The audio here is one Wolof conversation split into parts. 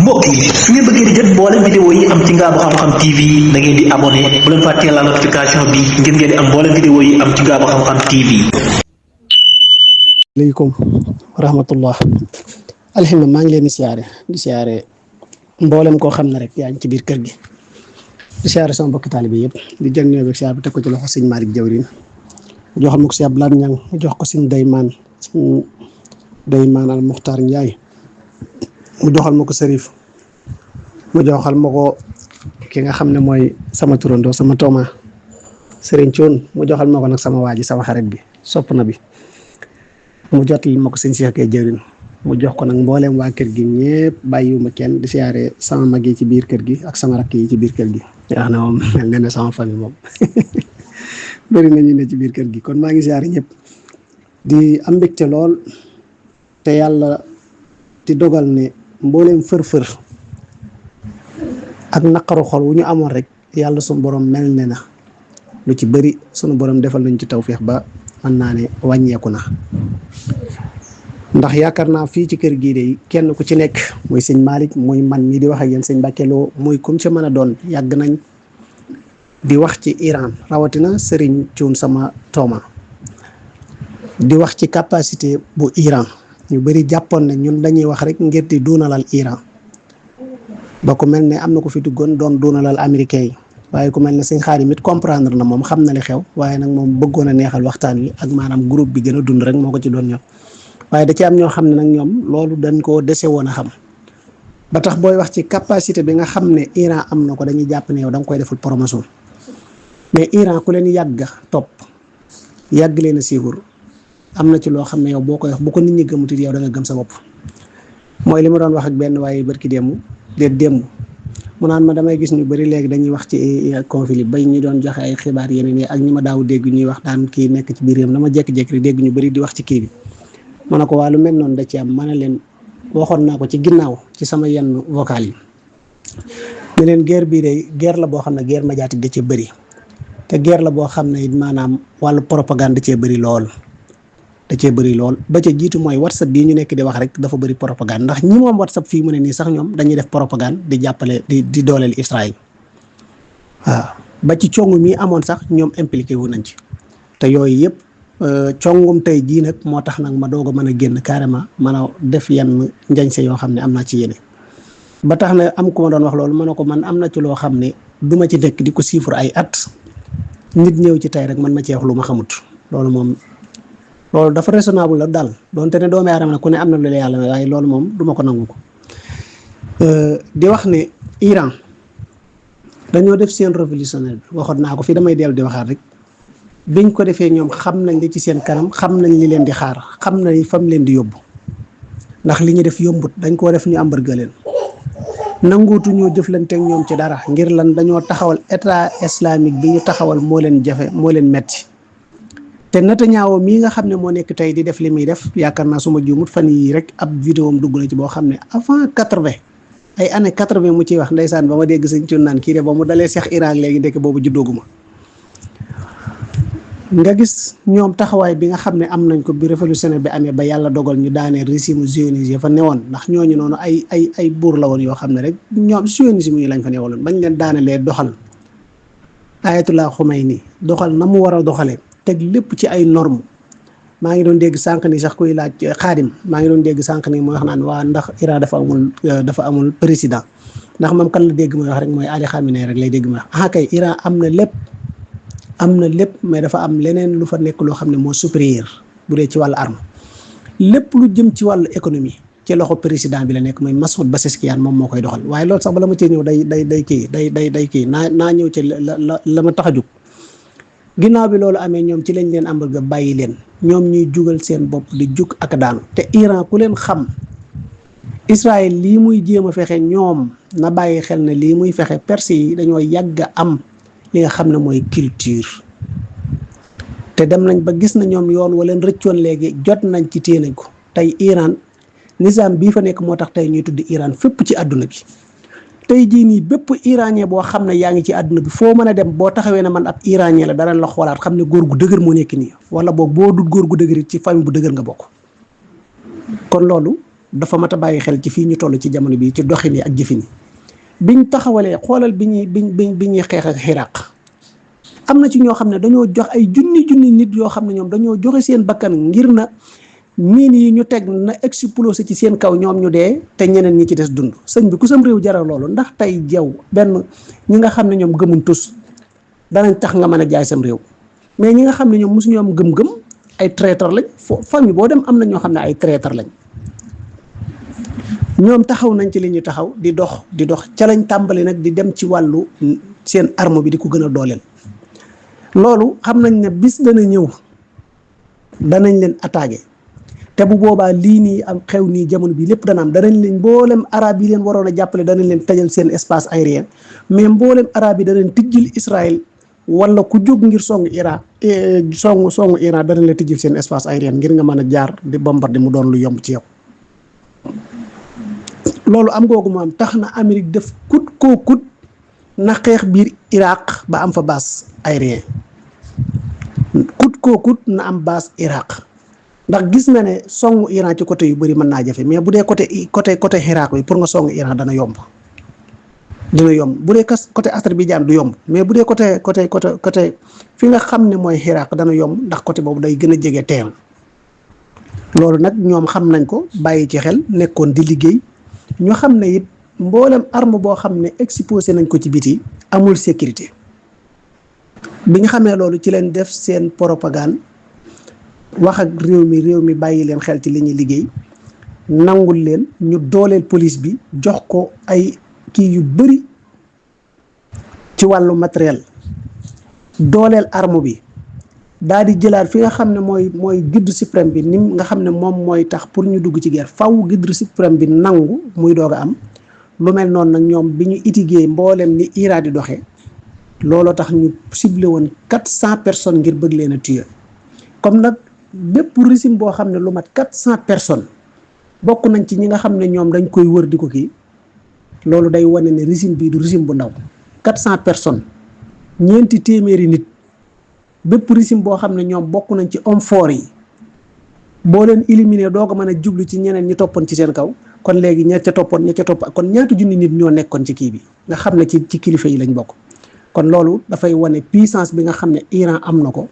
mbokk yi su ngeen bëggee di jot mboolem vidéo yi am ci Ngaabu Xam-Xam TV da ngeen di abonné bu leen fàttee la notification bi ngir ngeen di am mboolem vidéo yi am ci Ngaabu Xam-Xam TV. aleykum rahmatullah alhamdulilah maa ngi leen di siyaare mboolem koo xam ne rek yaa ngi ci biir kër gi di siyaare sama mbokki taalibe yëpp di jël ñëw bi siyaare bi teg ko ci loxo sëñ Malick Jawrin joxal ma ko si Abdoulaye Niang mu jox ko sëñ Daymaan al Muxtaar Njaay mu joxal ma ko Serif mu joxal ma ko ki nga xam ne mooy sama turandoo sama tooma Serigne Thion mu joxal ma ko nag sama waa ji sama xarit bi sopp na bi mu jotal ma ko sëñ Cheikh Gueye Jawrin mu jox ko nag mbooleem waa kër gi ñëpp bàyyiwuma kenn di siyaare sama mag yi ci biir kër gi ak sama rakk yi ci biir kër gi wax na moom mel ne sama famille moom bëri na ñu ne ci biir kër gi kon maa ngi siyaare ñëpp di am mbégte lool te yàlla di dogal ne mbooleem fër-fër ak naqaru xol wu ñu amoon rek yàlla sunu borom mel ne na lu ci bëri sunu borom defal nañ ci tawféex ba mën naa ne wàññeeku na ndax yaakaar naa fii ci kër gii de kenn ku ci nekk muy sëñ Malick muy man mii di wax ak yéen sëñ Mbacke Lo muy kum ci mën a doon yàgg nañ di wax ci Iran rawatina Serigne Thioune sama tooma di wax ci capacité bu Iran ñu bëri jàppoon ne ñun dañuy wax rek ngir di duunalal Iran ba ku mel ne am na ko fi duggoon doon duunalal américain yi waaye ku mel ne sëñ Xaadim it comprendre na moom xam na li xew waaye nag moom bëggoon a neexal waxtaan wi ak maanaam groupe bi gën a dund rek moo ko ci doon ñor waaye da ci am ñoo xam ne nag ñoom loolu dañ koo dese woon a xam ba tax booy wax ci capacité bi nga xam ne Iran am na ko dañuy jàpp ne yow da nga koy deful promotion mais Iran ku leen yàgg topp yàgg leen a suivre am na ci loo xam ne yow boo koy wax bu ko nit ñi gëmutit yow da nga gëm sa bopp mooy li ma doon wax ak benn waaye barki démb mu naan ma damay gis ñu bëri léegi dañuy wax ci conflit bay ñu doon joxe ay xibaar yeneen yi ak ñi ma daaw dégg ñuy wax daan kii nekk ci biir réew dama jékki-jékki rek dégg ñu bëri di wax ci kii bi ma ne ko waa lu mel noonu da ci am ma ne leen waxoon naa ko ci ginnaaw ci sama yenn vocal yi ne leen guerre bii de guerre la boo xam ne guerre médiatique da cee bëri te guerre la boo xam ne it maanaam wàllu propagande da cee bëri lool ba ca jiitu mooy WhatsApp bii ñu nekk di wax rek dafa bëri propagande ndax ñi moom WhatsApp fii mu ne nii sax ñoom dañuy def propagande di jàppale di dooleel Israël waaw ba ci congu mi amoon sax ñoom impliqué wu nañ ci te yooyu yëpp congum tey jii nag moo tax nag ma doog a mën a génn carrément mën a def yenn njañse yoo xam ne am naa ci yéene ba tax na am ku ma doon wax loolu ma ne ko man am na ci loo xam ne duma ci nekk di ko siifur ay at nit ñëw ci tey rek man ma ci wax lu ma xamut loolu dafa raisonnable la daal donte ne doomu aadama ne ku ne am na lu la yàlla waaye loolu moom duma ko nangu ko di wax ne Iran dañoo def seen révolutionnaire bi waxoon naa ko fii damay dellu di waxaat rek biñ ko defee ñoom xam nañ li ci seen kanam xam nañ li leen di xaar xam nañ fam leen di yóbbu ndax li ñu def yombut dañ koo def ñu ambarga leen nanguutu ñoo jëflanteeg ñoom ci dara ngir lan dañoo taxawal état islamique bi ñu taxawal moo leen jafe moo leen metti te Netanyahu mii nga xam ne moo nekk tey di def li muy def yaakaar naa suma juumut fan yii rek ab vidéo am dugg na ci boo xam ne avant 80 ay année 80 mu ciy wax ndeysaan ba ma dégg sëñ Thion naan kii de ba mu dalee Cheikh Iran léegi ndekk boobu juddooguma nga gis ñoom taxawaay bi nga xam ne am nañ ko bi révolution bi amee ba yàlla dogal ñu daanee régime sioniste fa newoon ndax ñooñu noonu ay buur la woon yoo xam ne rek ñoom sionisme yi lañ fa newaloon bañ leen daanelee doxal Ayatollah Khomeini doxal na mu war a doxalee teg lépp ci ay normes maa ngi doon dégg sànq ni sax kuy laaj Xaadim maa ngi doon dégg sànq ni mooy wax naan waa ndax Iran dafa amul président ndax moom kan la dégg mooy wax rek mooy Ali Khamenei rek lay dégg mooy wax kay Iran am na lépp mais dafa am leneen lu fa nekk loo xam ne moo supérieur bu dee ci wàllu arme lépp lu jëm ci wàllu économie ci loxo président bi la nekk mooy Masoud Pezeshkian moom moo koy doxal waaye loolu sax bala ma cee ñëw day kii naa ñëw ci la ma tax a jóg ginnaaw bi loolu amee ñoom ci lañ leen ambarga bàyyi leen ñoom ñuy jugal seen bopp di jug ak daanu te Iran ku leen xam Israël lii muy jéem a fexe ñoom na bàyyi xel ne lii muy fexe Perse yi dañoo yàgg a am li nga xam ne mooy culture te dem nañ ba gis na ñoom yoon wala rëccoon léegi jot nañ ci téye nañ ko tey Iran nizaam bii fa nekk moo tax tey ñuy tuddi Iran fépp ci àdduna bi tey jii nii bépp iranien boo xam ne yaa ngi ci àdduna bi foo mën a dem boo taxawee ne man ab iranien la dara la xoolaat xam ne góor gu dëgër moo nekk nii wala boog boo dut góor gu dëgër ci famille bu dëgër nga bokk kon loolu dafa mat a bàyyi xel ci fii ñu toll ci jamono bi ci doxin yi ak jëfin yi biñ taxawalee xoolal bi ñuy xeex ak Iraq am na ci ñoo xam ne dañoo jox ay junni nit yoo xam ne ñoom dañoo joxe seen bakkan ngir na miin yi ñu teg na explosé ci seen kaw ñoom ñu dee te ñeneen ñi ci des dund sëñ bi ku sam réew jaral loolu ndax tey jaw benn ñi nga xam ne ñoom gëmuñ tus danañ tax nga mën a jaay sam réew mais ñi nga xam ne ñoom mosu ñoom gëm-gëm ay traiteur lañ famille boo dem am na ñoo xam ne ay traiteur lañ ñoom taxaw nañ ci li ñu taxaw di dox ca lañ tàmbali nag di dem ci wàllu seen arme bi di ko gën a dooleel loolu xam nañ ne bis dana ñëw danañ leen attaqué te bu boobaa lii nii am xew nii jamono bi lépp dana am danañ leen mboolem arab yi leen waroon a jàppale danañ leen tëjal seen espace aérien mais mboolem arab yi danañ tijjil Israël wala ku jóg ngir songu Iran songu Iran danañ la tijjil seen espace aérien ngir nga mën a jaar di bombarder mu doon lu yomb ci yow. loolu am googu mu am tax na Amérique def kut koo kut na xeex biir Irak ba am fa base aérien kut koo kut na am base Irak ndax gis na ne songu Iran ci côté yu bëri mën naa jafe mais bu dee côté Irak bi pour nga songu Iran dana yomb bu dee côté Azerbaïdjan du yomb mais bu dee côté fi nga xam ne mooy Irak dana yomb ndax côté boobu day gën a jege terrain loolu nag ñoom xam nañ ko bàyyi ci xel nekkoon di liggéey ñu xam ne it mboolem arme boo xam ne exposé nañ ko ci biti amul sécurité bi ñu xamee loolu ci leen def seen propagande wax ak réew mi bàyyi leen xel ci li ñuy liggéey nangul leen ñu dooleel police bi jox ko ay kii yu bëri ci wàllu matériel dooleel arme bi daal di jëlaat fi nga xam ne mooy guide suprême bi nim nga xam ne moom mooy tax pour ñu dugg ci guerre faw guide suprême bi nangu muy doog a am lu mel noonu nag ñoom bi ñu itigee mboolem ni Iran di doxee looloo tax ñu ciblé woon 400 personnes ngir bëgg leen a tuer comme nag bépp régime boo xam ne lu mat 400 personnes bokk nañ ci ñi nga xam ne ñoom dañ koy wër di ko kii loolu day wane ne régime bii du régime bu ndaw 400 personnes ñeenti téeméeri nit bépp régime boo xam ne ñoom bokk nañ ci homme fort yi boo leen éliminé doo ko mën a jublu ci ñeneen ñi toppoon ci seen kaw kon léegi ña ca topp kon ñaata junni nit ñoo nekkoon ci kii bi nga xam ne ci kilifa yi lañ bokk kon loolu dafay wane puissance bi nga xam ne Iran am na ko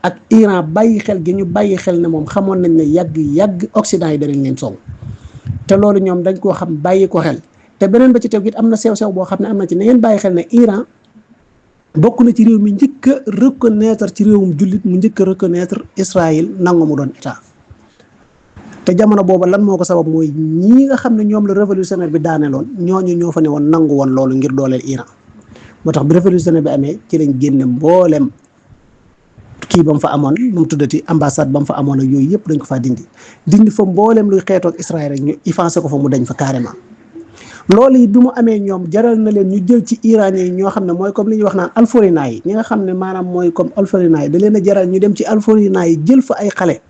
ak Iran bàyyi xel gi ñu bàyyi xel ne moom xamoon nañ ne yàgg Occident yi danañ leen song te loolu ñoom dañ koo xam bàyyi ko xel te beneen ba ci tegu it am na sew-sew boo xam ne am na ci na ngeen bàyyi xel ne Iran bokk na ci réew mi njëkk a reconnaître ci réewum jullit mu njëkk a reconnaître Israël nangu mu doon état te jamono booba lan moo ko sabab mooy ñii nga xam ne ñoom la révolutionnaire bi daaneloon ñooñu ñoo fa ne woon nangu woon loolu ngir dooleel Iran moo tax bi révolutionnaire bi amee ci lañ génne mboolem kii ba mu fa amoon nu mu tuddati ambassade ba mu fa amoon ak yooyu yëpp dañ ko faa dindi fa mboolem luy xeetoog Israël rek ñu effacé ko fa mu dañ fa carrément. loolu it bi mu amee ñoom jaral na leen ñu jël ci iranien yi ñoo xam ne mooy comme li ñuy wax naan alforina yi ñi nga xam ne maanaam mooy comme alforina yi da leen a jaral ñu dem ci alforina yi jël fa ay xale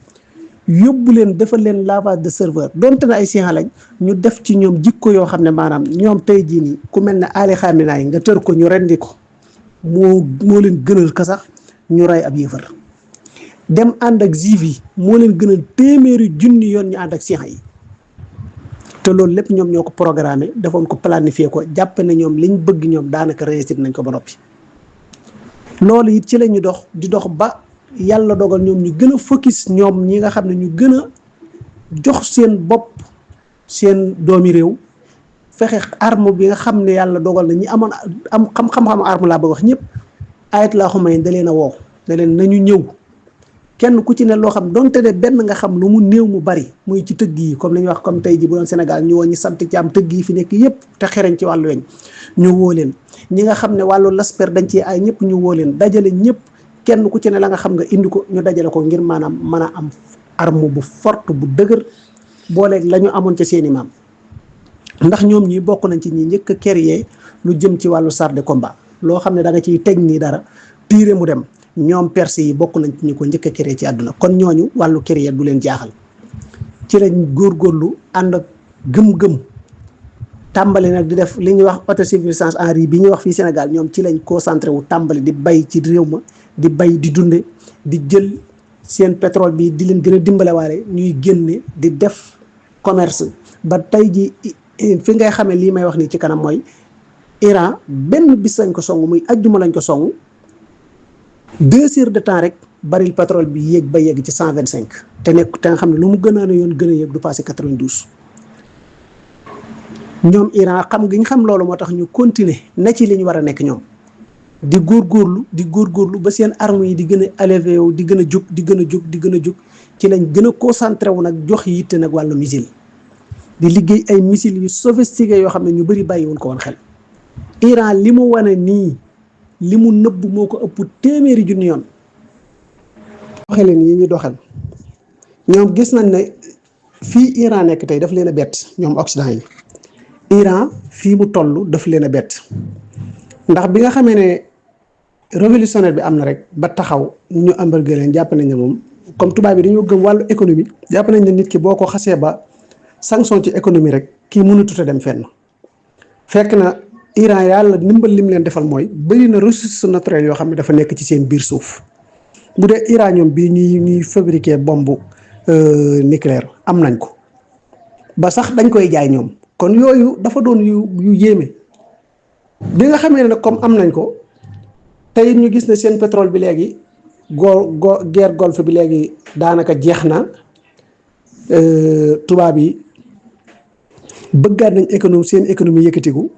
yóbbu leen defal leen lavage de cerveau donte na ay sixa lañ ñu def ci ñoom jikko yoo xam ne maanaam ñoom tey jii nii ku mel ne Ali Khamenei nga tër ko ñu rendi ko moo leen gënal ka sax ñu rey ab yëfar dem ànd ak juif yi moo leen gënal téeméeri junni yoon ñu ànd ak sixa yi te loolu lépp ñoom ñoo ko programmé defoon ko planifié ko jàpp ne ñoom liñ bëgg ñoom daanaka réussir nañ ko ba noppi loolu it ci la ñu dox di dox ba yàlla dogal ñoom ñu gën a focus ñoom ñi nga xam ne ñu gën a jox seen bopp seen doomi réew fexe arme bi nga xam ne yàlla dogal na ñi amoon am xam-xam arme laa bëgg wax ñëpp Ayatollah Khomeini da leen a woo da leen nañu ñëw kenn ku ci ne loo xam donte ne benn nga xam lu mu néew mu bari muy ci tëgg yi comme li ñuy wax comme tey ji bu doon Sénégal ñu woo ñi sant ci am tëgg yi fi nekk yëpp te xereñ ci wàllu weñ ñu woo leen ñi nga xam ne wàllu lasper dañ ci ay ñëpp ñu woo leen dajale ñëpp kenn ku ci ne la nga xam nga indi ko ñu dajale ko ngir maanaam mën a am arme bu forte bu dëgër booleeg la ñu amoon ca seeni maam ndax ñoom ñi bokk nañ ci ñi njëkk a créer lu jëm ci wàllu char de combat loo xam ne da nga ciy teg nii dara tiire mu dem ñoom perse yi bokk nañ ci ñu ko njëkk a créer ci àdduna kon ñooñu wàllu créer du leen jaaxal ci lañ góorgóorlu ànd ak gëm-gëm tàmbali nag di def li ñuy wax autosuffisance en riz bi ñuy wax fii Sénégal ñoom ci lañ concentré wu tàmbali di bay ci réew ma di bay di dunde di jël seen pétrole bi di leen gën a dimbalewaale ñuy génne di def commerce ba tey ji fi ngay xamee lii may wax nii ci kanam mooy Iran benn bis lañ ko song muy ajjuma lañ ko song 2 heures de temps rek baril pétrole bi yéeg ba yegg ci 125 te nga xam ne lu mu gën a yoon gën a yéeg du passé 92. ñoom Iran xam gi ñu xam loolu moo tax ñu continuer na ci li ñu war a nekk ñoom di góorgóorlu ba seen armes yi di gën a élevé wu di gën a jóg di gën a jóg ci lañ gën a concentré wu nag jox yitte nag wàllu missile di liggéey ay missiles yu sophistiqué yoo xam ne ñu bëri bàyyiwuñ ko woon xel. Iran li mu wane nii li mu nëbb moo ko ëpp téeméeri junni yoon. doxalin yi ñu doxal ñoom gis nañ ne fii Iran nekk tey daf leen a bett ñoom Occident yi. Iran fii mu toll daf leen a bett ndax bi nga xamee ne révolutionnaire bi am na rek ba taxaw ñu embargo leen jàpp nañ ne moom comme tubaab bi dañoo gëm wàllu économie jàpp nañ ne nit ki boo ko xasee ba sanction ci économie rek kii mënatut a dem fenn fekk na Iran yàlla ndimbal lim leen defal mooy bëri na ressources naturelles yoo xam ne dafa nekk ci seen biir suuf bu dee Iran ñoom bii ñuy fabriquer bombe nucléaire am nañ ko ba sax dañ koy jaay ñoom. kon yooyu dafa doon yu yéeme bi nga xamee ne nag comme am nañ ko tey ñu gis ne seen pétrole bi léegi guerre golfe bi léegi daanaka jeex na tubaab yi bëggaat nañ seen économie yëkkatiku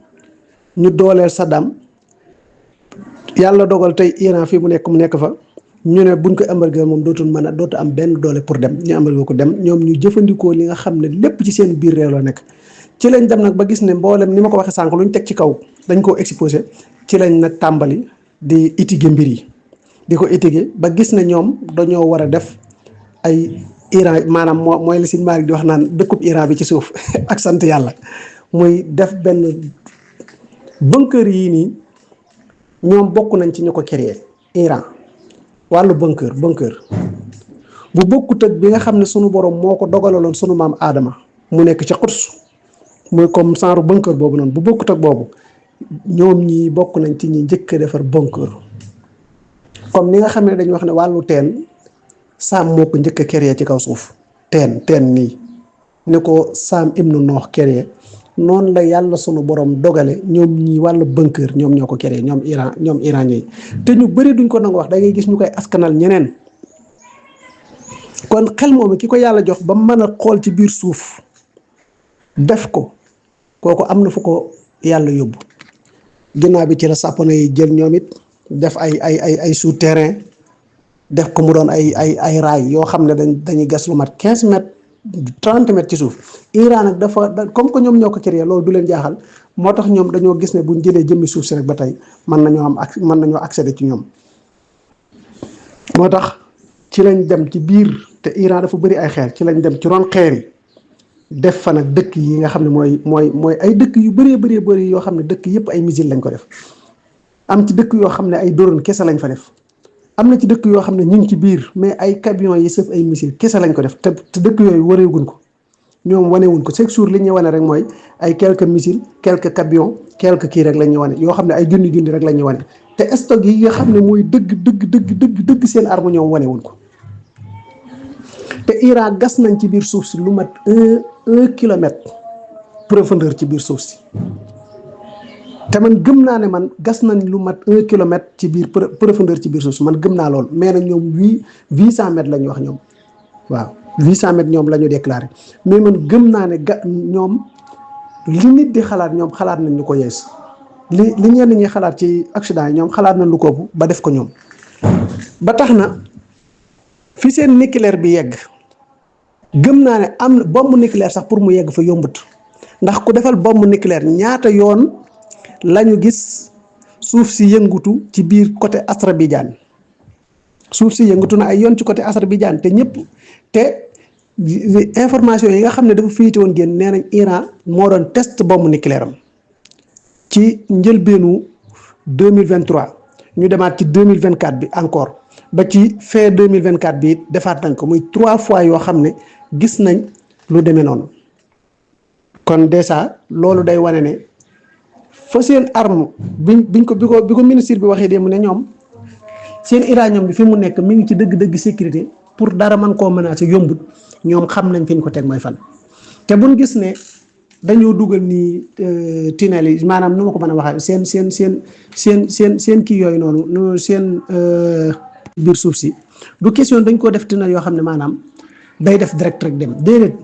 ñu dooleel Saddam yàlla dogal tey Iran fii mu nekk fa ñu ne buñ ko embargo moom dootu am benn doole pour dem ñu embargo ko dem ñoom ñu jëfandikoo li nga xam ne lépp ci seen biir réew la nekk. ci lañ dem nag ba gis ne mboolem ni ma ko waxee sànq lu ñu teg ci kaw dañ koo exposé ci lañ nag tàmbali di étudier mbir yi di ko étudier ba gis ne ñoom dañoo war a def ay Iran maanaam mooy la si Malick di wax naan dëkkub Iran bi ci suuf ak sant yàlla muy def benn bunker yii nii ñoom bokk nañ ci ñu ko créé Iran wàllu bunker bu bokkut ak bi nga xam ne sunu borom moo ko dogalaloon sunu maam Adama mu nekk ci Quds mooy comme genre bunker boobu noonu bu bokkut ak boobu ñoom ñi bokk nañ ci ñi njëkk a defar bunker comme ni nga xam ne dañuy wax ne wàllu teen Saam moo ko njëkk a créé ci kaw suuf teen nii ne ko Saam ibnu Noox créé noonu la yàlla sunu borom dogale ñoom ñi wàllu bunker ñoom ñoo ko créé ñoom Iran yi te ñu bëri duñ ko nangu wax da ngay gis ñu koy askanal ñeneen kon xel moomu ki ko yàlla jox ba mën a xool ci biir suuf def ko kooku am na fu ko yàlla yóbbu ginnaaw bi ci la japonais yi jël ñoom it def ay souterrain def ko mu doon ay raay yoo xam ne dañuy gas lu mat 15 mètres 30 mètres ci suuf Iran nag comme que ñoom ñoo ko créé loolu du leen jaaxal moo tax ñoom dañoo gis ne buñ jëlee jëmmi suuf si rek ba tey mën nañoo accéder ci ñoom moo tax ci lañ dem ci biir te Iran dafa bëri ay xeer ci lañ dem ci ron xeer yi def fa nag dëkk yi nga xam ne mooy ay dëkk yu bëri yoo xam ne dëkk yëpp ay missile lañ ko def am ci dëkk yoo xam ne ay drone kese lañ fa def am na ci dëkk yoo xam ne ñu ngi ci biir mais ay camions yi sëf ay missile kese lañ ko def te dëkk yooyu wareeguñ ko ñoom wanewuñ ko chaque jour li ñuy wane rek mooy ay quelques missiles quelques camions quelques kii rek la ñuy wane yoo xam ne ay junni rek la ñuy wane te stock yi nga xam ne mooy dëgg seen arme ñoom wanewuñ ko te Iran gas nañ ci biir suuf si lu mat 1 kilomètre profondeur ci biir suuf si te man gëm naa ne man gas nañ lu mat 1 kilomètre ci biir profondeur ci biir suuf si man gëm naa lool mais nag ñoom 800 mètres la ñu wax ñoom waaw 800 mètres ñoom la ñu déclaré mais man gëm naa ne ñoom li nit di xalaat ñoom xalaat nañ lu ko yees li ñenn ñi xalaat ci accident yi ñoom xalaat nañ lu ko ba def ko ñoom ba tax na fi seen nucléaire bi yegg gëm naa ne am na bombe nucléaire sax pour mu yegg fa yombut ndax ku defal bombe nucléaire ñaata yoon lañu gis suuf si yëngutu ci biir côté Azerbaïdjan suuf si yëngatu na ay yoon ci côté Azerbaïdjan te ñëpp te information yi nga xam ne dafa fiite woon génn nee nañ Iran moo doon test bombe nucléaire am ci njëlbeenu 2023 ñu demaat ci 2024 bi encore ba ci fin 2024 bi it defaat nañ ko muy 3 fois yoo xam ne gis nañ lu demee noonu kon déjà loolu day wane ne fa seen arme bi ko ministre bi waxee démb ne ñoom seen uranium bi fi mu nekk mi ngi ci dëgg-dëgg sécurité pour dara man koo menacer yombut ñoom xam nañ fi ñu ko teg mooy fan te buñ gis ne dañoo dugal nii tunnel yi maanaam nu ma ko mën a waxee seen kii yooyu noonu seen biir suuf si du question dañ koo def tunnel yoo xam ne maanaam day def direct rek dem déedéet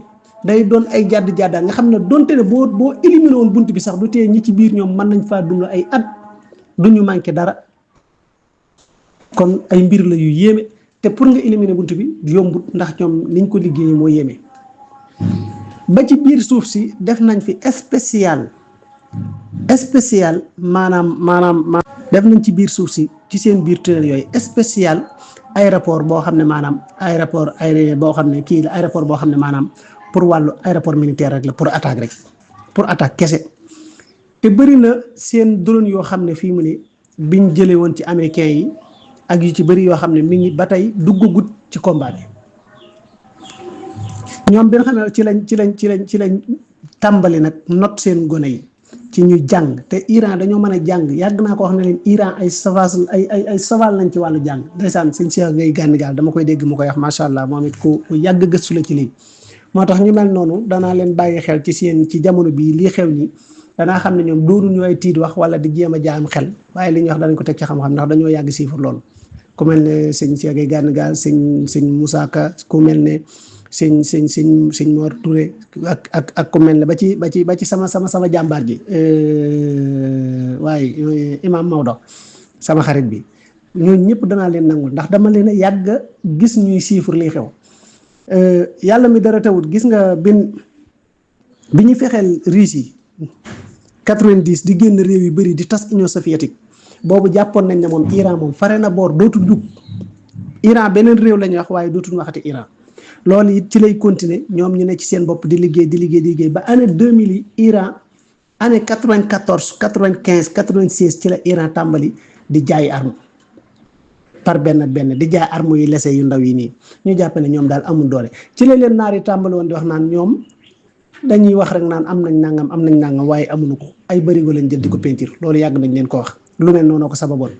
day doon ay jàddaan nga xam ne donte ne boo éliminé woon bunt bi sax du tee ñi ci biir ñoom mën nañ faa dund ay at du ñu manqué dara kon ay mbir la yu yéeme te pour nga éliminer bunt bi yombut ndax ñoom niñ ko liggéeyee moo yéeme. ba ci biir suuf si def nañ fi spécial maanaam def nañ ci biir suuf si ci seen biir tunnel yooyu spécial aéroport boo xam ne maanaam aéroport boo xam ne kii la aéroport boo xam ne maanaam pour wàllu aéroport militaire rek la pour attaque kese te bëri na seen drone yoo xam ne fii mu ne biñ jëlee woon ci américains yi ak yu ci bëri yoo xam ne mi ngi ba tey duggagut ci combat bi ñoom bi nga xam ne ci lañ tàmbali nag not seen gone yi ci ñu jàng te Iran dañoo mën a jàng yàgg naa ko wax ne leen Iran ay saval lañ ci wàllu jàng ndeysaan sëñ Cheikh ngay gànn gaal dama koy dégg mu koy wax macha allah moom it ku yàgg gëstu la ci lii moo tax ñu mel noonu danaa leen bàyyi xel ci jamono bii lii xew nii danaa xam ne ñoom doonuñu ay tiit wax wala di jéem a jaam xel waaye li ñuy wax danañ ko teg ci xam-xam ndax dañoo yàgg siifur loolu ku mel ne sëñ Cheikh ngay gànn gaal sëñ Moussa Ka ku mel ne sëñ Mor Touré ak ku mel ne ba ci sama jàmbaar ji waaye Imam Maodo sama xarit bi ñooñu ñëpp danaa leen nangul ndax dama leen a yàgg gis ñuy siifur liy xew yàlla mi dara tawut gis nga bi ñu fexeel Russie 90 di génn réew yu bëri di tas Union soviétique boobu jàppoon nañ ne moom Iran moom fare na boor dootul jug Iran beneen réew la ñuy wax waaye dootul waxati Iran loolu it ci lay continuer ñoom ñu ne ci seen bopp di liggéey ba année 2000 yi Iran année 94 95 96 ci la Iran tàmbali di jaay arme par benn di jaay arme yu lese yu ndaw yi nii ñu jàpp ne ñoom daal amul doole ci la leen naar yi tàmbali woon di wax naan ñoom dañuy wax rek naan am nañ nangam waaye amuñu ko ay bërigo lañ jël di ko peinture loolu yàgg nañ leen ko wax lu mel noonu ko sababoon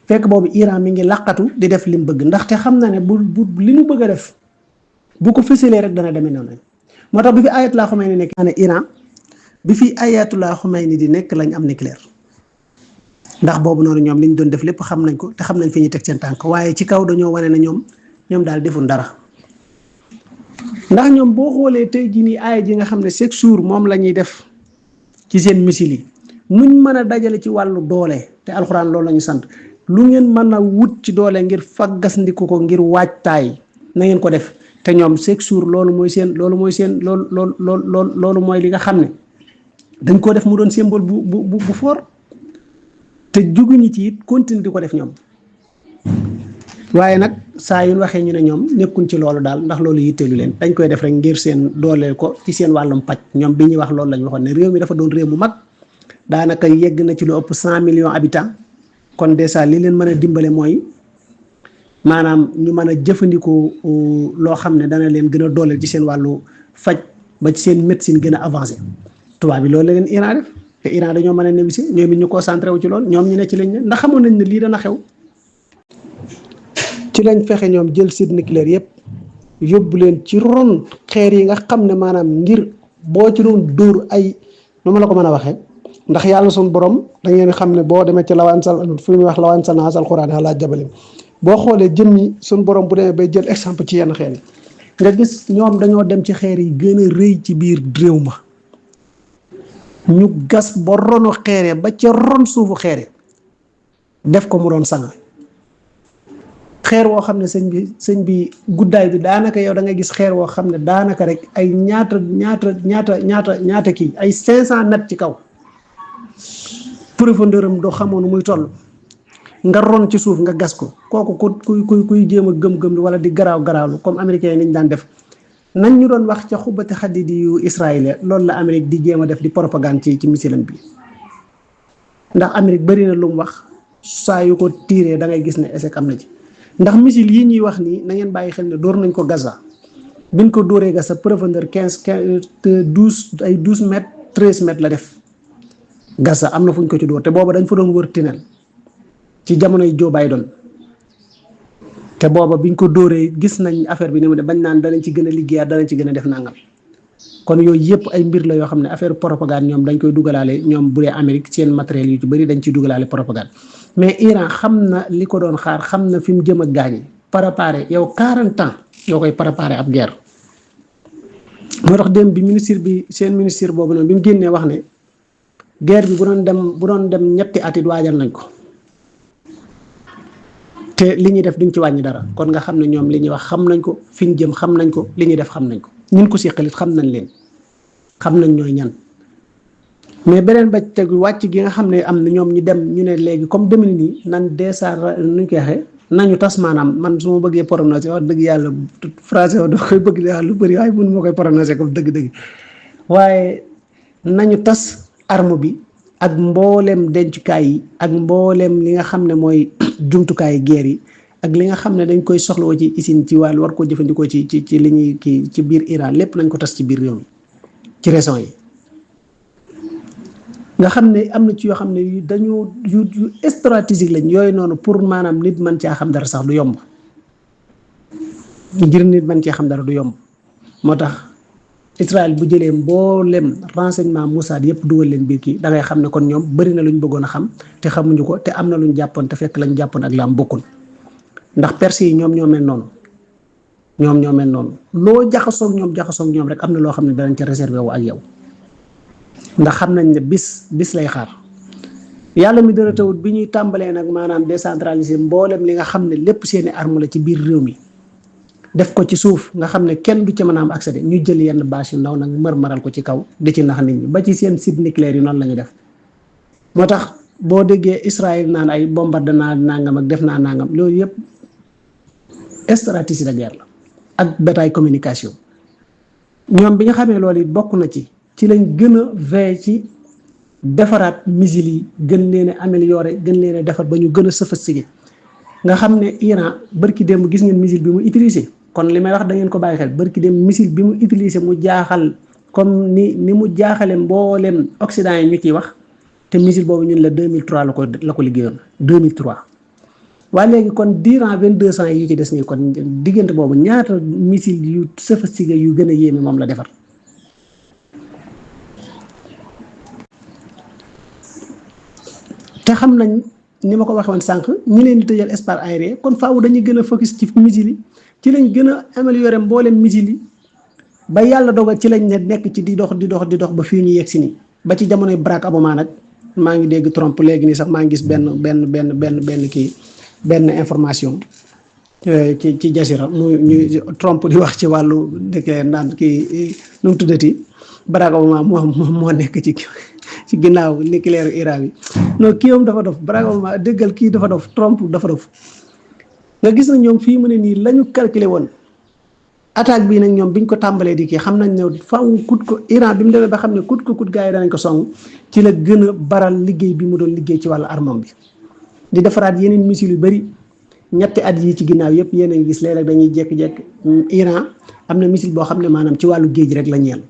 fekk boobu Iran mi ngi laqatu di def li mu bëgg ndaxte xam na ne bu li mu bëgg a def bu ko fësalee rek dana demee noonu moo tax bi fi Ayatollah Khomeini nekk ne Iran bi fi Ayatollah Khomeini di nekk lañ am nucléaire ndax boobu noonu ñoom li ñu doon def lépp xam nañ ko te xam nañ fi ñuy teg seen tànk waaye ci kaw dañoo wane ne ñoom daal deful dara ndax ñoom boo xoolee tey jii nii aaya ji nga xam ne chaque jour moom la ñuy def ci seen misil yi nuñ mën a dajale ci wàllu doole te alxuraan loolu la ñu sant lu ngeen mën a wut ci doole ngir faggasndiku ko ngir waajtaay na ngeen ko def te ñoom chaque jour loolu mooy li nga xam ne dañ koo def mu doon symbole bu fort te juguñu ci it continue di ko def ñoom waaye nag saa yu waxee ñu ne ñoom nekkuñ ci loolu daal ndax loolu yitteelu leen dañ koy def rek ngir seen dooleel ko ci seen wàllum paj ñoom bi ñuy wax loolu la ñu waxoon ne réew mi dafa doon réew mu mag daanaka yegg na ci lu ëpp 100 millions habitants kon dèjà li leen mën a dimbale mooy maanaam ñu mën a jëfandikoo loo xam ne dana leen gën a dooleel ci seen wàllu faj ba ci seen médecine gën a avancé tubaab bi loolu la leen Iran def te Iran dañoo mën a négocier ñoom it ñu concentré wu ci loolu ñoom ñu ne ci lañ ne ndax xamoon nañ ne lii dana xew ci lañ fexe ñoom jël site nucléaire yëpp yóbbu leen ci ron xeer yi nga xam ne maanaam ngir boo ci doon dóor ay nu ma la ko mën a waxee ndax yàlla suñu borom da ngeen xam ne boo demee ci lawaan sal fu ñuy wax lawaan sal naas alxuraan ala jabalin boo xoolee jëmmi suñu borom bu demee bay jël exemple ci yenn xeer yi nga gis ñoom dañoo dem ci xeer yi gën a rëy ci biir réew ma ñu gas ba ronu xeere ba ca ron suufu xeere def ko mu doon sanga xeer woo xam ne sëñ bi guddaay bi daanaka yow da ngay gis xeer woo xam ne daanaka rek ay ñaata kii ay 500 mètres ci kaw profondeur am doo xamoon muy toll nga ron ci suuf nga gas ko kooku kuy jéem a gëm-gëm wala di garaawlu comme américains yi niñ daan def nañ ñu doon wax ca xubbati xadidi yu Israël loolu la Amérique di jéem a def di propagande ci misilam bi ndax Amérique bëri na lu mu wax saa yu ko tiiree da ngay gis ne échec am na ci ndax missile yi ñuy wax nii na ngeen bàyyi xel ne dóor nañ ko Gaza biñ ko dóoree Gaza profondeur 12 mètres 13 mètres la def Gaza am na fu ñu ko ci dóor te booba dañ fa doon wër tunnel ci jamonoy Joe Biden te booba biñ ko dóoree gis nañ affaire bi ni mu ne bañ naan danañ ci gën a liggéeyaat danañ ci gën a def nangam kon yooyu yëpp ay mbir la yoo xam ne affaire propagande ñoom dañ koy dugalaale ñoom bu dee Amérique seen matériel yu ci bëri dañ ciy dugalaale propagande mais Iran xam na li ko doon xaar xam na fi mu jëm ak gaañi préparé yow 40 ans yoo koy préparé ab guerre moo tax dem bi ministre bi seen ministre boobu noonu bi mu génnee wax ne guerre bi bu doon dem ñetti at it waajal nañ ko te li ñuy def duñ ci wàññi dara kon nga xam ne ñoom li ñuy wax xam nañ ko fi ñu jëm xam nañ ko li ñuy def xam nañ ko ñun ko seqalit xam nañ leen xam nañ ñooy ñan mais beneen ba tegu wàcc gi nga xam ne am na ñoom ñu dem ñu ne léegi comme demee nii nan desaar nuñ koy waxee nañu tas maanaam man su ma bëggee prononcer wax dëgg yàlla français wax da koy bëgg di wax lu bëri waaye mënu ma koy prononcer comme dëgg-dëgg waaye nañu tas arme bi ak mboolem dencukaay yi ak mboolem li nga xam ne mooy jumtukaayu guerre yi ak li nga xam ne dañ koy soxlawoo ci usine ci wàllu war koo jëfandikoo ci li ñuy kii ci biir Iran lépp nañ ko tas ci biir réew mi ci raison yi nga xam ne am na ci yoo xam ne dañu yu stratégique lañ yooyu noonu pour maanaam nit mën caa xam dara sax du yomb ngir nit mën cee xam dara du yomb moo tax Israël bu jëlee mboolem renseignement Mossad yëpp dugal leen biir kii da ngay xam ne kon ñoom bëri na luñ bëggoon a xam te xamuñu ko te am na luñ jàppoon te fekk lañ jàppoon ak la am bokkul ndax perse yi ñoom ñoo mel noonu loo jaxasoog ñoom rek am na loo xam ne danañ ca réservé wu ak yow ndax xam nañ ne bis lay xaar yàlla mi dara tawut bi ñuy tàmbalee nag maanaam décentraliser mboolem li nga xam ne lépp seeni arme la ci biir réew mi def ko ci suuf nga xam ne kenn du ca mën a am accès ñu jël yenn bâche yu ndaw nag mërmaral ko ci kaw di ci nax nit ñi ba ci seen site nucléaire yi noonu la ñu def moo tax boo déggee Israël naan ay bombardé naa nangam ak def naa nangam loolu yëpp stratégie de guerre la ak bataille communication ñoom bi nga xamee loolu it bokk na ci lañ gën a veillé ci defaraat missile yi gën leen a amélioré gën leen a defar ba ñu gën a sophistiqué nga xam ne Iran bërki démb gis ngeen missile bi mu utilisé kon li may wax da ngeen ko bàyyi xel bërki démb missile bi mu utilisé mu jaaxal comme ni mu jaaxale mboolem Occident yi ñu ciy wax te missile boobu ñun la 2003 la ko liggéeyoon 2003 waaye léegi kon durant 22 ans yi ci des nii kon diggante boobu ñaata missile yu sophistiqué yu gën a yéeme moom la defar te xam nañ ni ma ko waxee woon sànq ñi leen di tëjal espace aérien kon faaw dañuy gën a focus ci missile yi ci lañ gën a améliorer mboolem missile yi ba yàlla dogal ci lañ ne nekk ci di dox ba fii ñu yegg si nii ba ci jamonoy Barack Obama nag maa ngi dégg Trump léegi nii sax maa ngi gis benn information ci Jazeera ñu Trump di wax ci wàllu dëkk naan kii nu mu tuddati Barack Obama moo nekk ci ginnaaw nucléaire Iran bi non kii moom dafa dof Barack Obama déggal kii dafa dof Trump dafa dof nga gis na ñoom fii mu ne nii la ñu calculé woon attaque bii nag ñoom biñ ko tàmbalee di kii xam nañ ne faaw kut ko Iran bi mu demee ba xam ne kut gars yi danañ ko song ci la gën a baral liggéey bi mu doon liggéey ci wàllu armam bi di defaraat yeneen missile yu bëri ñetti at yi ci ginnaaw yëpp yéen a ngi gis léeg-léeg dañuy jékki-jékki Iran am na missile boo xam ne maanaam ci wàllu géej rek la ñeel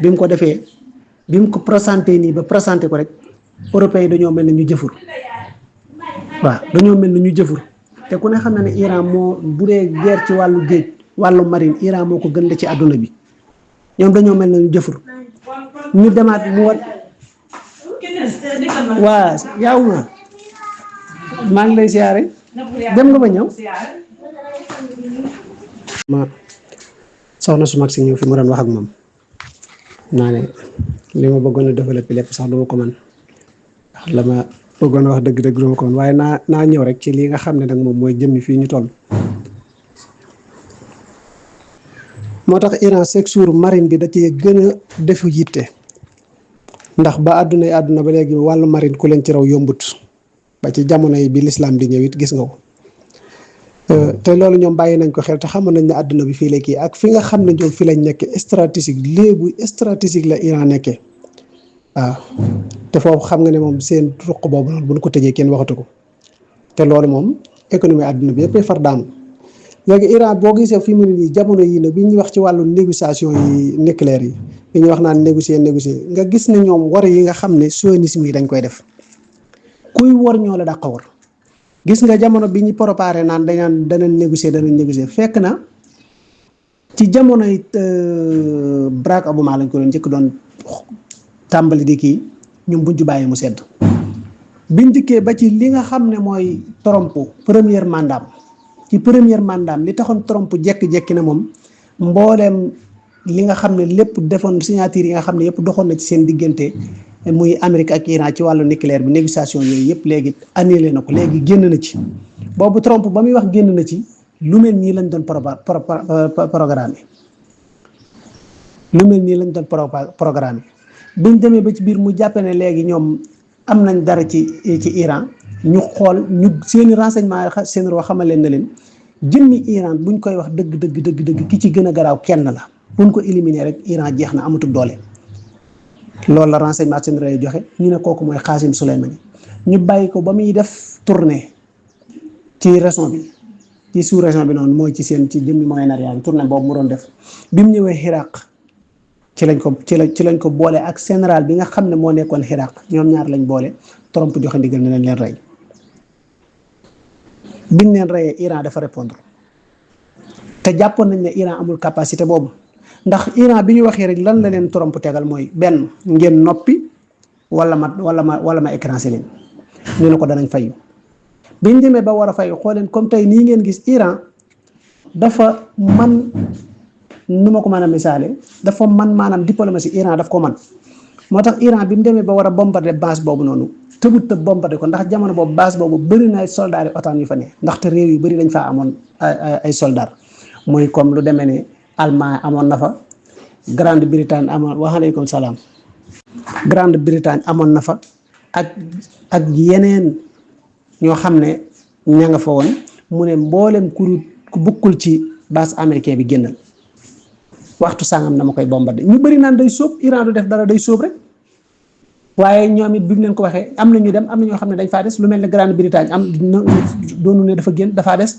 bi mu ko defee bi mu ko présenté nii ba présenté ko rek européens yi dañoo mel ne ñu jëfur waaw dañoo mel ne ñu jëfur te ku ne xam na ne Iran moo bu dee guerre ci wàllu géej wàllu marine Iran moo ko gën la ci àdduna bi ñoom dañoo mel ne ñu jëfur ñu demaat mu war waa yaaw ma maa ngi lay siyaare dem nga ba ñëw ma soxna su mag si ñëw fi mu doon wax ak moom naa ne li ma bëggoon a développé lépp sax duma ko mën ndax la ma bëggoon a wax dëgg-dëgg duma ko mën waaye naa ñëw rek ci li nga xam ne nag moom mooy jëmmi fii ñu toll moo tax Iran chaque jour marine bi da cee gën a defu yitte ndax ba àdduna ba léegi wàllu marine ku leen ci raw yombut ba ci jamono yi bi l'islam di ñëw it gis nga ko te loolu ñoom bàyyi nañ ko xel te xamoon nañ ne àdduna bi fii la kii ak fi nga xam ne ñoom fi lañ nekk stratégique léegu stratégique la Iran nekkee waaw te foofu xam nga ne moom seen ruq boobu noonu bu ñu ko tëjee kenn waxatu ko te loolu moom économie àdduna bi yëpp far daanu léegi Iran boo gisee fi mu ne nii jamono yii nag bi ñuy wax ci wàllu négociation yi nucléaire yi bi ñuy wax naan négocier nga gis ne ñoom war yi nga xam ne sionisme yi dañ koy def kuy war ñoo la dàq war gis nga jamono bi ñu préparé naan danañ négocier fekk na ci jamonoy Barack Obama lañ ko doon njëkk doon tàmbali di kii ñun buñ ci bàyyi mu sedd biñ dikkee ba ci li nga xam ne mooy Trump premier mandat ci premier mandat li taxoon Trump jekki-jekki ne moom mbooleem li nga xam ne lépp defoon signature yi nga xam ne yëpp doxoon na ci seen diggante muy Amérique ak Iran ci wàllu nucléaire bi négociation yooyu yëpp léegi annulé na ko léegi génn na ci boobu Trump ba muy wax génn na ci lu mel nii lañ doon programme lu mel nii lañ doon programme buñ demee ba ci biir mu jàppe ne léegi ñoom am nañ dara ci Iran ñu xool ñu seeni renseignement seen roo xamal leen na leen jëmmi Iran buñ koy wax dëgg ki ci gën a garaaw kenn la buñ ko éliminer rek Iran jeex na amatul doole loolu la renseignement seen roo joxe ñu ne kooku mooy Qasim Soleimani ñu bàyyi ko ba muy def tournée ci région bi ci sous région bi noonu mooy ci jëmmi Moyen-Orient bi tournée boobu mu doon def bi mu ñëwee Iraq ci lañ ko boole ak général bi nga xam ne moo nekkoon Iraq ñoom ñaar lañ boole Trump joxe ndigal ne leen rey biñ leen reyee Iran dafa répondre te jàppoon nañ ne Iran amul capacité boobu ndax Iran bi ñu waxee rek lan la leen Trump tegal mooy benn ngeen noppi wala ma écrasé leen ñu ne ko danañ fayu biñ demee ba war a fayu xooleen comme tey nii ngeen gis Iran dafa man nu ma ko mën a misaale dafa man maanaam diplomatie Iran daf ko man moo tax Iran bi mu demee ba war a bombarder base boobu noonu tëbut tëb bombarder ko ndax jamono boobu base boobu bëri na ay soldats yi OTAN yu fa ne ndaxte réew yu bëri dañ faa amoon ay soldats muy comme lu demee ne Allemagne amoon na fa Grande-Bretagne amoon waaleykum salaam Grande-Bretagne amoon na fa ak yeneen ñoo xam ne ña nga fa woon mu ne mboolem ku bukkul ci base américain bi génnal waxtu sangam dama koy bombardé ñu bëri naan day sóob Iran du def dara day sóob rek waaye ñoom it bi mu leen ko waxee am na ñu dem am na ñoo xam ne dañ faa des lu mel ne Grande-Bretagne doonu ne dafa génn dafaa des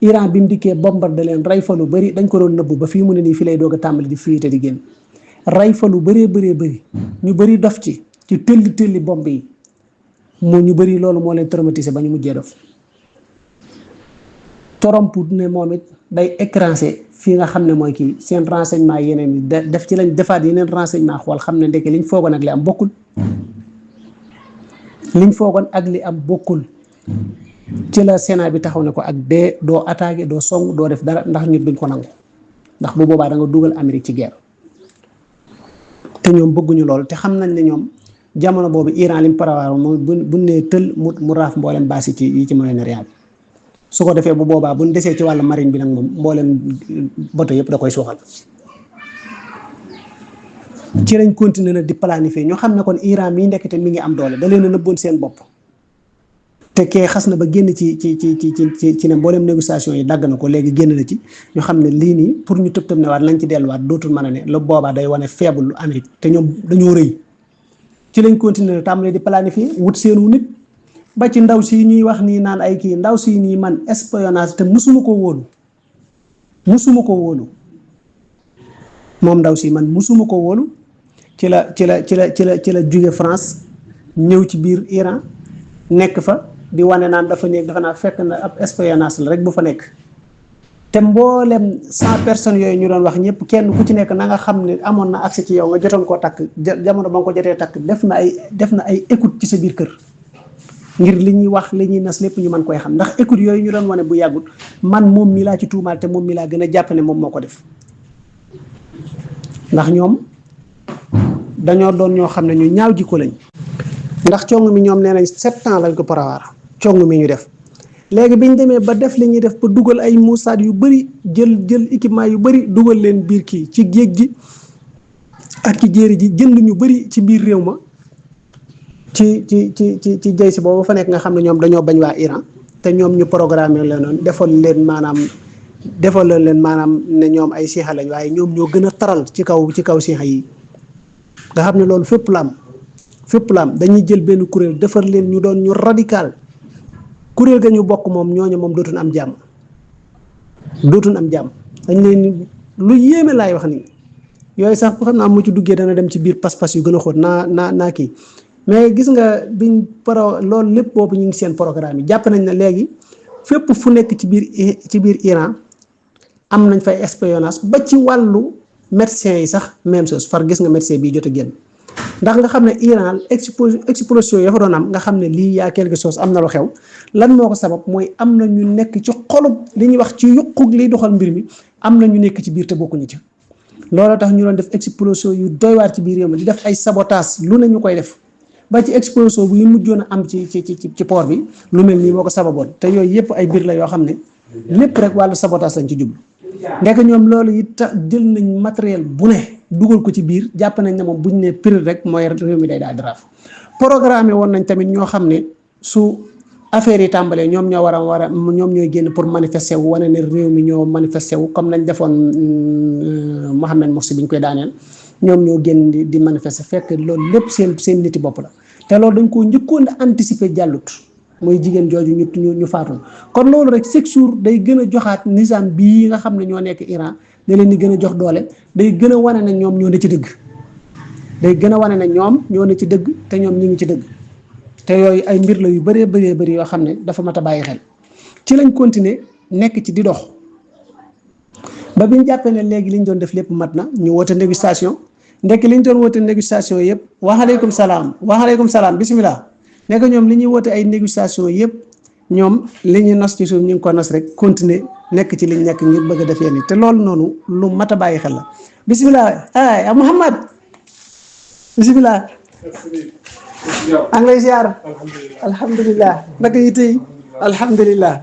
Iran bi mu dikkee bombardé leen rey fa lu bëri dañ ko doon nëbbu ba fii mu ne nii fi lay doog a tàmbali di fuite di génn rey fa lu bëree ñu bëri dof ci tëlli bomb yi moo ñu bëri loolu moo leen traumatisé ba ñu mujjee dof Trump ne moom it day écrasé fii nga xam ne mooy kii seen renseignement yeneen yi def ci lañ defaat yeneen renseignement xool xam ne ndeke liñ foogoon ak li am bokkul ci la Sénat bi taxaw ne ko ak dee doo attaqué doo song doo def dara ndax nit duñ ko nangu ndax bu boobaa da nga dugal Amérique ci guerre te ñoom bëgguñu loolu te xam nañ ne ñoom jamono boobu Iran lim prévoir mooy bu nee tël mu raaf mboolem baas yi ci Moyen-Orient bi su ko defee bu boobaa bu ñu desee ci wàllu marine bi nag moom mboolem bateau yëpp da koy suuxal ci lañ continuer nag di planifier ñoo xam ne kon Iran mii ndekete mi ngi am doole da leen a nëbboon seen bopp te kee xas na ba génn ci ne mboolem négociation yi dagg na ko léegi génn na ci ñu xam ne lii nii pour ñu tëb ne waat nañ ci delluwaat dootul mën a ne la boobaa day wane faible lu Amérique te ñoom dañoo rëy ci lañ continuer tàmbalee di planifier wut seenu nit ba ci ndaw si ñuy wax nii naan ay kii ndaw si nii man espionnage te musuma ko wóolu moom ndaw si man musuma ko wóolu ci la jóge France ñëw ci biir Iran nekk fa di wane naan dafa naa fekk na ab espionnage la rek bu fa nekk te mboolem 100 personnes yooyu ñu doon wax ñëpp kenn ku ci nekk na nga xam ne amoon na accès ci yow nga jotoon koo takk jamono ba nga ko jotee takk def na ay écoute ci sa biir kër ngir li ñuy wax li ñuy nas lépp ñu mën koy xam ndax écoute yooyu ñu doon wane bu yàggut man moom mi laa ci tuumaal te moom mi laa gën a jàpp ne moom moo ko def ndax ñoom dañoo doon ñoo xam ne ñu ñaaw jikko lañ ndax cong mi ñoom nee nañ 7 ans lañ ko prévoir cong mi ñu def léegi biñ demee ba def li ñuy def ba dugal ay musaad yu bëri jël équipement yu bëri dugal leen biir kii ci géej gi ak ci jéeri ji jënd ñu bëri ci biir réew ma ci jay si boobu fa nekk nga xam ne ñoom dañoo bañ waa Iran te ñoom ñu programmé leen noonu defal leen maanaam ne ñoom ay siixa lañ waaye ñoom ñoo gën a taral ci kaw siixa yi nga xam ne loolu fépp la am dañuy jël benn kuréel defar leen ñu doon ñu radical kuréel ga ñu bokk moom ñooñu moom dootuñ am jàmm dañ leen lu yéeme laay wax nii yooyu sax bu xam naa mu ci duggee dana dem ci biir pas-pas yu gën a xóot naa kii mais gis nga loolu lépp boobu ñu ngi seen programme yi jàpp nañ ne léegi fépp fu nekk ci biir Iran am nañ fay espionnage ba ci wàllu médecins yi sax même chose far gis nga médecin bii jot a génn ndax nga xam ne Iran explosion ya fa doon am nga xam ne lii yaa quelque chose am na lu xew lan moo ko sabab mooy am na ñu nekk ci xolub li ñuy wax ci yuqug liy doxal mbir mi am na ñu nekk ci biir te bokkuñu ci looloo tax ñu doon def explosion yu doy waar ci biir réew mi di def ay sabotage lu ne ñu koy def ba ci explosion bu ñu mujjoon a am ci port bi lu mel nii moo ko sababoon te yooyu yëpp ay biir la yoo xam ne lépp rek wàllu sabotage lañ ci jublu ndek ñoom loolu it jël nañ matériel bu ne dugal ko ci biir jàpp nañ ne moom buñ ne pire rek mooy réew mi day daal di raaf programme woon nañ tamit ñoo xam ne su affaire yi tàmbalee ñoom ñoo war a ñoom ñooy génn pour manifester wu wane ne réew mi ñoo manifester wu comme nañ defoon Mohamed Morsi bi ñu koy daaneel ñoom ñoo génn di manifester fekk loolu lépp seen niti bopp la te loolu dañ koo njëkkoon a anticiper jàllut mooy jigéen jooju ñu faatoon kon loolu rek chaque jour day gën a joxaat nizaam bii nga xam ne ñoo nekk Iran da leen di gën a jox doole day gën a wane ne ñoom ñoo ne ci dëgg day gën a wane ne ñoom ñoo ne ci dëgg te ñoom ñi ngi ci dëgg te yooyu ay mbir la yu bëree bëri yoo xam ne dafa mat a bàyyi xel ci lañ continuer nekk ci di dox ba biñ jàppee ne léegi liñ doon def lépp mat na ñu woote négociation ndekk liñ doon woote négociation yëpp waaleykum salaam bisimilah nekk ñoom li ñuy woote ay négociation yëpp ñoom li ñu nas ci suuf ñu ngi ko nas rek continuer nekk ci liñ nekk ngir bëgg a defee ni te loolu noonu lu mat a bàyyi xel la bisimilah ay Muhammad bisimilah ang lay ziar alhamdulillah naka yi tey alhamdulillah